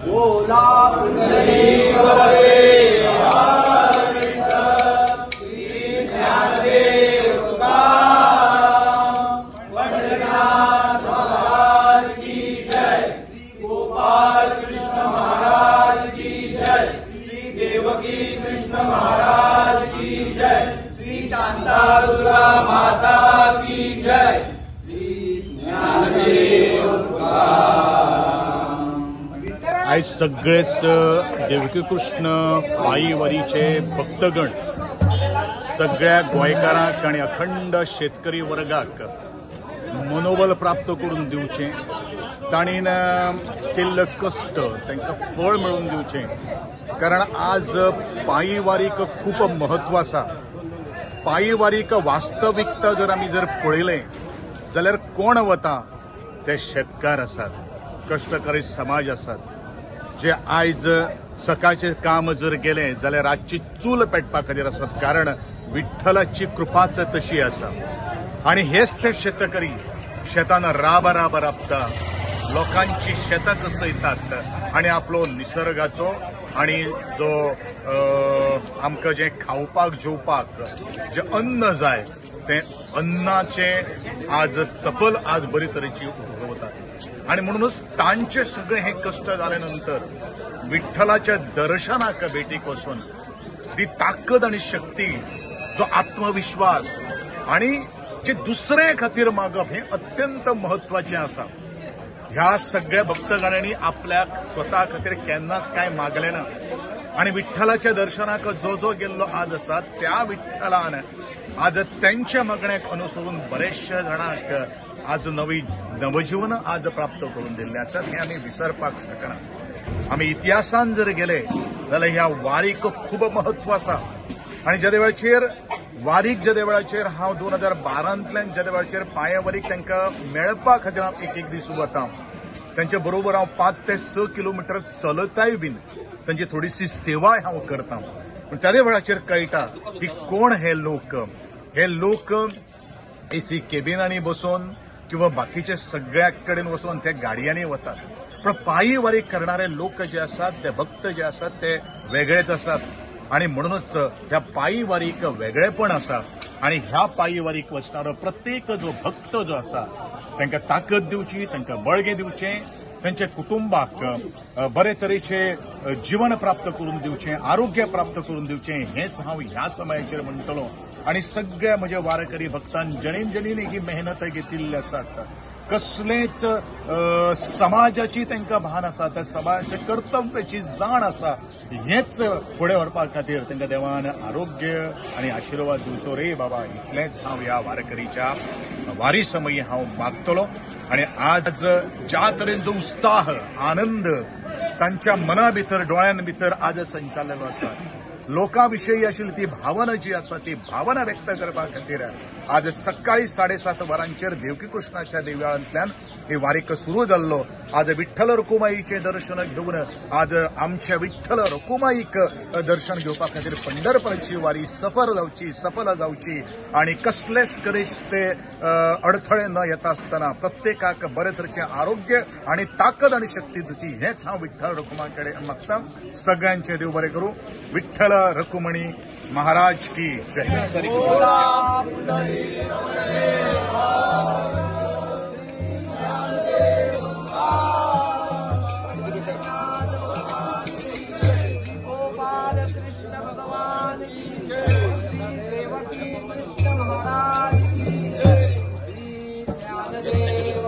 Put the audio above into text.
बोला पुंडलीक वरे श्री ज्ञानदेव तुकाराम पंढरीनाथ महाराज की जय। श्री गोपाल कृष्ण महाराज की जय। श्री देवकी कृष्ण महाराज की जय। श्री शांतादुर्गा माता की जय। श्री ज्ञानदेव तुकाराम। आयज सगळेच देवकी कृष्ण पायीवारीचे भक्तगण सगळ्या गोंयकारांक आनी अखंड शेतकरी वर्गाक मनोबल प्राप्त करून दिवचें, तांणी केल्ले कश्ट तांकां फळ मेळोवन दिवचें, कारण आज पायीवारीक खूब म्हत्व आसा। पायीवारीक वास्तविकता जर आमी जर पळयलें जाल्यार कोण वता ते शेतकार आसात, कश्टकरी समाज आसात, जे आयज सकाळचें काम जर गेलें जाल्यार रातची चूल पेटपा खातीर आसात, कारण विठ्ठलाची कृपाच तशी आसा। आनी हेच ते शेतकरी शेतान राब राब राबता, लोकांची शेतां कसयतात आनी आपलो निसर्गाचो आनी जो आमकां जें खावपाक जेवपाक जें अन्न जाय तें अन्नाचें आज सफल आज बरी तरेची उगवतात। आनी म्हणूनच तांचे सगळे हे कश्ट जाले नंतर विठ्ठलाच्या दर्शनाक भेटीक वचून ती ताकद आनी शक्ती, जो आत्मविश्वास आनी जे दुसरे खातीर मागप हें अत्यंत म्हत्वाचें आसा। ह्या सगळ्या भक्तगणांनी आपल्याक स्वता खातीर केन्नाच कांय मागलें ना आनी विठ्ठलाच्या दर्शनाक जो जो गेल्लो आज आसा त्या विठ्ठलान आज त्यांच्या मागण्याक अनुसरून बरेचशे जाणांक आज नवी नवजीवन आज प्राप्त करून दिल्लें आसा, हें आमी विसरपाक शकना। आमी इतिहासान जर गेले जाल्यार ह्या वारीक खूब म्हत्व आसा। आनी जेदे वेळाचेर वारीक जेदे वेळाचेर हांव 2012 जेदे वेळाचेर पांयावारीक तांकां मेळपा खातीर हांव एक एक दीस वता, तांचे बरोबर हांव 5 ते 6 किलोमिटर चलताय बीन तांची थोडीशी सेवाय हांव करता। पूण त्या वेळाचेर कळटा की कोण हे लोक, हे लोक एसी केबिनांनी बसून किंवा बाकीचे सगळ्या कडेन वचून ते गाडयांनी वतात, पण पायी वारी करणारे लोक जे आसात ते भक्त जे आसात ते वेगळेच आसात आनी म्हणूनच ह्या पायी वारीक वेगळेपण आसा। आनी ह्या पायी वारीक वचणारो प्रत्येक जो भक्त जो आसा तांकां ताकद दिवची, तांकां बळगें दिवचें, तांच्या कुटुंबाक बरे तरेचे जीवन प्राप्त करून दिवचें, आरोग्य प्राप्त करून दिवचें, हेंच हांव ह्या समयाचेर म्हणटलो। आनी सगळ्या म्हज्या वारकरी भक्तान जणीन जणीन ही मेहनत घेतिल्ली आसात, कसलेच समाजाची तांकां भान आसा, त्या समाजाच्या कर्तव्याची जाण आसा, हेंच फुडें व्हरपा खातीर तांकां देवान आरोग्य आनी आशिर्वाद दिवचो रे बाबा, इतलेंच हांव ह्या वारकरीच्या वारी समयी हांव मागतलो। आनी आज ज्या तरेन जो उत्साह आनंद तांच्या मना भितर डोळ्यां भितर आज संचारलेलो आसा, लोकां विशयी आशिल्ली ती भावना जी आसा ती भावना व्यक्त करपा खातीर आज सकाळी 7:30 वरांचेर देवकी कृष्णाच्या देवळांतल्यान ही वारीक सुरू जाल्लो। आज विठ्ठल रखुमाईचें दर्शन घेवन आज आमच्या विठ्ठल रखुमाईक दर्शन घेवपा खातीर पंढरपूरची वारी सफर जावची, सफल जावची आनी कसलेच करेच ते अडथळे न येता आसतना प्रत्येकाक बरे तरेचें आरोग्य आनी ताकद आनी शक्ती दिवची, हेंच हांव विठ्ठल रखुमा कडेन मागता। सगळ्यांचें देव बरें करूं। विठ्ठल रखुमणी महाराज की जय। गोपाल कृष्ण भगवान की जय। देवकी कृष्ण महाराज की जय। श्री ज्ञानदेव।